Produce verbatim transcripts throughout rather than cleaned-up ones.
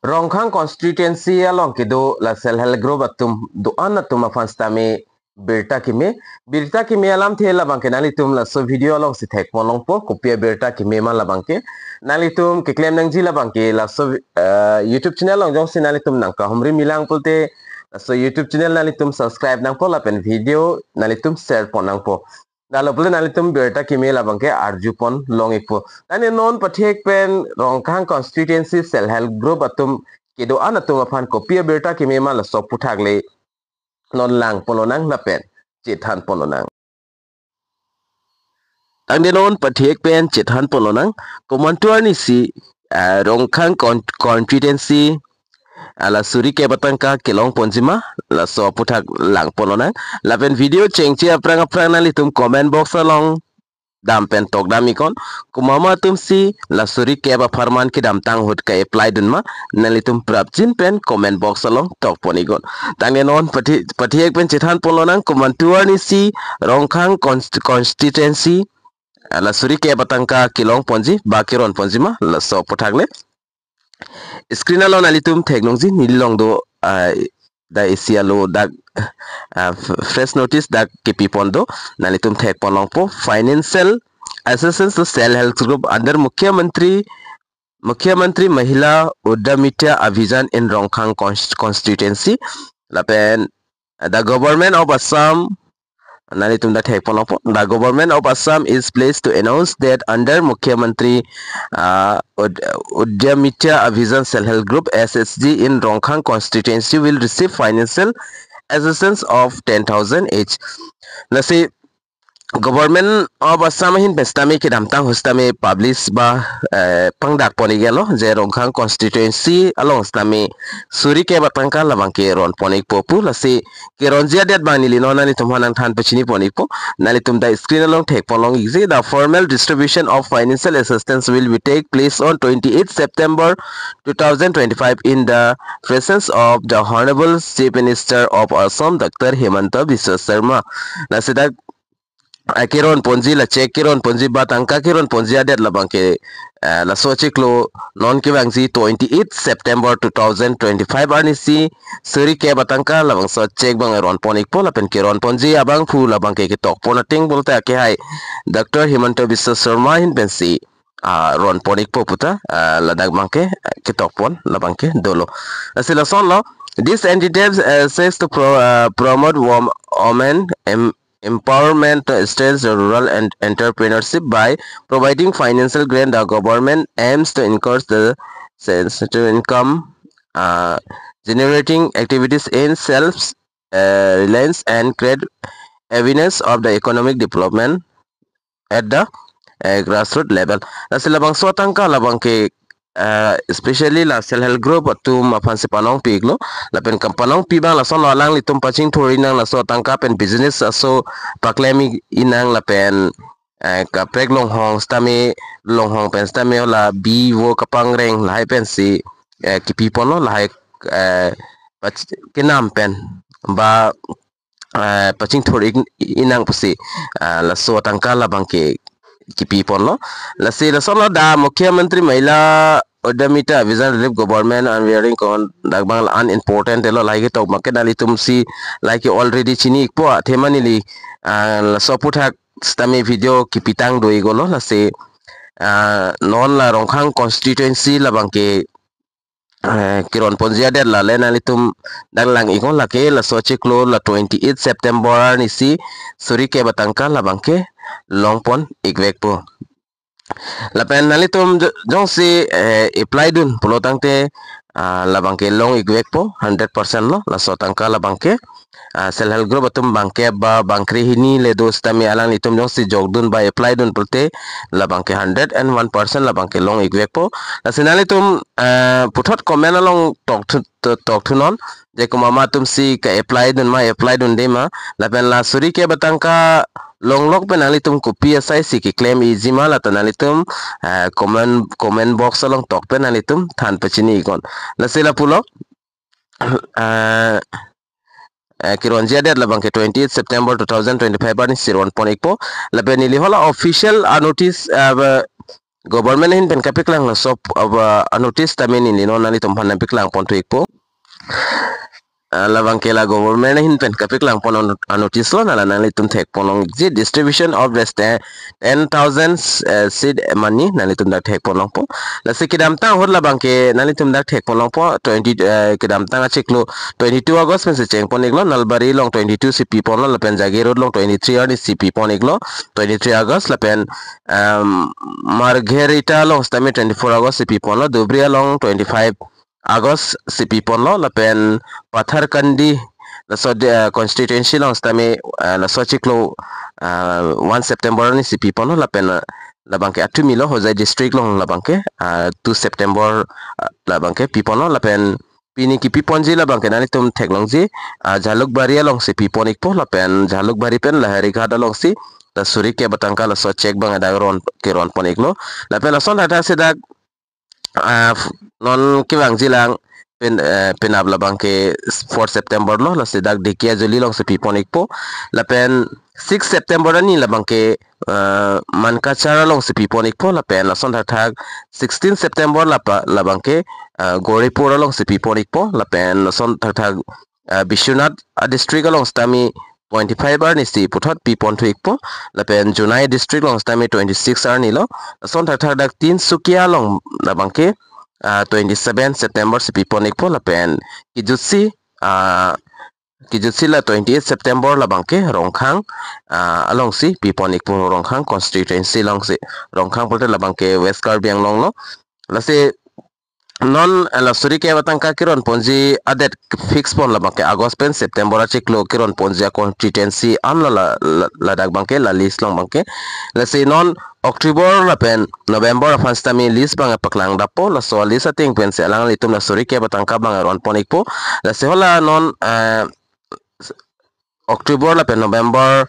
Rongkhang constituency along kedo la self help group atum do-an atum aphan sitame birta keme. Birta keme alamthe labangke nanglitum laso video alongsi thekpon longpo, kopi abirta keme ma labangke. Nanglitum keklem nangji labangke laso, eh, YouTube channel along jongsi nanglitum nangkahumri milang pulote, laso YouTube channel nanglitum subscribe nangpo lapen video nanglitum share pon nangpo. Dalo pulote nanglitum birta keme labangke arjupon long-ikpo. Tangte non pathek pen Rongkhang constituency self help group atum kedo-an atum aphan kopi abirta keme ma laso aphuthak le non langpon lonang lapen chethanpon lonang. Tangte non pathek pen chethanpon lonang, komantu arnisi, ah, Rongkhang con-, constituency, ah, la suri kep atangka kelongponji ma, laso aphuthak langpon lonang. Lapen video chengche aphrang aphrang nanglitum comment box along dam pen tokdam-iknon. Komat ma atumsi la suri kep apharman kedamtang ahut ka-apply dun ma, nanglitum prapjin pen comment box along tokpon-iknon. Tangte non pathi-, pathek pen chethanpon lonang, komantu arnisi Rongkhang const-, constituency, ah, la suri kep atangka kelongponji ba keronponji ma, laso aphuthak le. Screen along nanglitum theknangji, neli along do, ah, dak isi alo dak, ah, f-, fresh notice dak kepipon do, nanglitum thekpon longpo, financial assistance to self help group under Mukhyamantri, Mukhyamantri Mahila Udyamita Abhiyan in Rongkhang const-, constituency. Lapen, ah, the government of Assam, nanglitum dak thekpon longpo. The government of Assam is pleased to announce that under Mukhyamantri, uh, Ud-, Udyamita Abhiyan Self Help Group, S H G, in Rongkhang constituency will receive financial assistance of ten thousand each. Lasi government of Assam ahin pen sitame kedamtang ahut sitame publish ba, eh, pangdakpon-iklo je Rongkhang constituency along sitame suri kep atangka labangke ronpon-ikpo pu. Lasi keronji adet abang neli non nanglitum aphan nangthan pachinipon-ikpo. Nanglitum dak screen along thekpon long-ikji. The formal distribution of financial assistance will be take place on twenty-eighth September two thousand twenty-five in the presence of the Honorable Chief Minister of Assam, Doctor Himanta Biswa Sarma. Lasi dak, ah, keronponji, la cheque keronponji ba tangka keronponji adet labangke, eh, laso achiklo non kevangji twenty-eighth September two thousand twenty-five arnisi suri kep atangka labangso cheque abang ronpon-ikpo lapen keronponji abangphu labangke ketokpon ateng pulote akehai Doctor Himanta Biswa Sarma ahin pensi, ah, ronpon-ikpo puta, ah, ladak abangke ketokpon labangke dolo. Lasi lasonlo, this initiative, uh, seeks to pro-, uh, promote wom-, women em-, empowerment to strengthen the rural and entrepreneurship by providing financial grant. The government aims to encourage the sense to income, uh, generating activities in self, uh, reliance and create awareness of the economic development at the, uh, grassroots level. Lasi labangso atangka labangke, uh, especially la self help group atum aphansi panongpi-iklo. Lapen kam panongpi abang lasonlo, alanglitum pachingthur-ik nang laso atangka pen business aso paklem-ik nang lapen, eh, kaprek longhong sitame, longhong pen sitame la bi vo kapangreng lahai pensi, eh, kepiponlo lahai, eh, pach-, kenam pen ba, eh, pachingthur-ik nang pusi, eh, laso atangka labangke kepiponlo. Lasi lasonlo, the Mukhyamantri Mahila Udyamita Abhiyan Relief Government and wearing kon dak abang la unimportant lo, lahai ketok abangke nanglitumsi lahai ke already chini-ikpo, athema neli, ah, laso aphuthak sitame video kepitang do-iklo. Lasi, ah, non la Rongkhang constituency labangke, eh, keronponji adet lale nanglitum dak lang-iknon, lake laso achiklo la twenty-eighth September arnisi suri kep atangka labangke longpon-ikvekpo. Lapen nanglitum jo-, jongsi, eh, apply dun pulo tangte, ah, labangke long-ikvekpo, hundred percent lo, laso atangka labangke, ah, self help group atum bangkep ba bangkrehini le do sitame alanglitum jongsi jokdun ba apply dun pulote labangke hundred and one percent labangke long-ikvekpo. Lasi nanglitum, ah, puthot comment along tokthu, to-, tokthunon je komat ma atumsi ka-apply dun ma, apply dunde ma, lapen la suri kep atangka longlok pen nanglitum kopi asaisi keklem-ikji ma, lata nanglitum, eh, comment, comment box along tok pen nanglitum than pachini-iknon. Lasi lapulo, eh, eh, keronji adet labangke twenty-eighth September two thousand twenty-five arnisi ronpon-ikpo. Lapen neli hala official, ah, notice, ah, ba, government ahin pen kapaklang laso ap-, aba, a notice tame neli non nanglitum aphan nangpaklang pon thu ikpo. Ah, labang ke la government ahin pen kapaklang pon a notice lo, nala nanglitum thek pon longji, distribution of the sta-, ten thousand, eh, seed money nanglitum dak thek pon longpo. Lasi kedamtang ahut labang ke nanglitum dak thek pon longpo, twenty, eh, kedamtang achiklo twenty-two August pensi cheng pon iklo, Nalbari along twenty-two si pi ponlo, lapen Jagiroad along twenty-three arni si pi pon iklo, twenty-three August, lapen, um, Margherita along sitame twenty-four August si pi ponlo, Dhubri along twenty-five August si pi ponlo, lapen Patharkandi laso de, eh, constituency along sitame, eh, laso achiklo, eh, one September arni si pi ponlo, lapen, eh, labang ke athumilo Hojai district along labang ke, eh, two September, eh, labang ke pi ponlo, lapen pini kipi ponji labang ke nanglitum theklongji, ah, Jhalukbari along si pi pon ikpo, lapen Jhalukbari pen Lahirighat along si ta suri kep atangka laso cheque abang dak ron, keron pon iklo. Lapen lason thakthak si dak, ah, f-, non kevangji lang pen, eh, penap labang ke four September lo, lasi dak Dhekijuli along si pi pon ikpo. Lapen six September arni labang ke, eh, Mankachar along si pi pon ikpo, lapen lason thakthak sixteen September lapa, labang ke, eh, Gauripur along si pi pon ikpo, lapen lason thakthak, eh, Biswanath a district along sitame twenty-five arni si puthot pi pon thu ikpo, lapen Jonai district along sitame twenty-six arni lo, lason thakthak dak Tinsukia along labang ke, ah, twenty-seven September si pi pon ikpo, lapen kejutsi, ah, kejutsi la twenty-eight September labang ke Rongkhang, ah, along si pi pon ikpo, Rongkhang constituency along si, Rongkhang pulote labang ke West Karbi Anglong lo. Lasi non, eh, la suri kep atangka keron ponji a date fix pon labang ke August pen September achiklo keron ponji a constituency an la, la, la, ladak abang ke la list along abang ke. Lasi non October lapen November aphan sitame list abang paklang dappo, laso list ateng pensi alanglitum la suri kep atangka abang ron pon ikpo. Lasi hala non, eh, October lapen November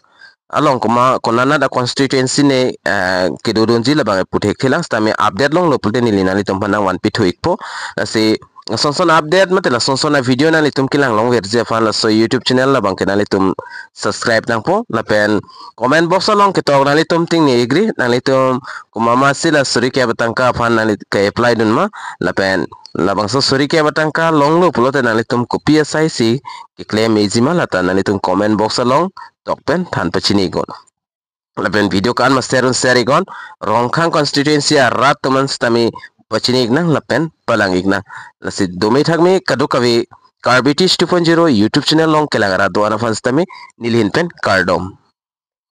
along koma konanat a constituency ne, eh, kedodunji labang puthek thelang, sitame update longlo pulote neli nanglitum aphan nangvanpi thu ikpo. Lasi lason son update mate lason son a video nanglitum kelang longverji aphan laso YouTube channel labang ke nanglitum subscribe nangpo, lapen comment box along ketok nanglitum ting ni igri, nanglitum komat ma si la suri kep atangka aphan nangli ke-apply dun ma, lapen labangso suri kep atangka longlo pulote nanglitum kopi asai si keklem eji ma, lata nanglitum comment box along tok pen than pachini iknon. Lapen video ko-an ma share un share iknon, Rongkhang constituency arat atum an sitame pachini iknang lapen palang iknang. Lasi dome thakme kadokave Karbi Teach two point zero YouTube channel along kelang arat do-an aphan sitame neli ahin pen kardom.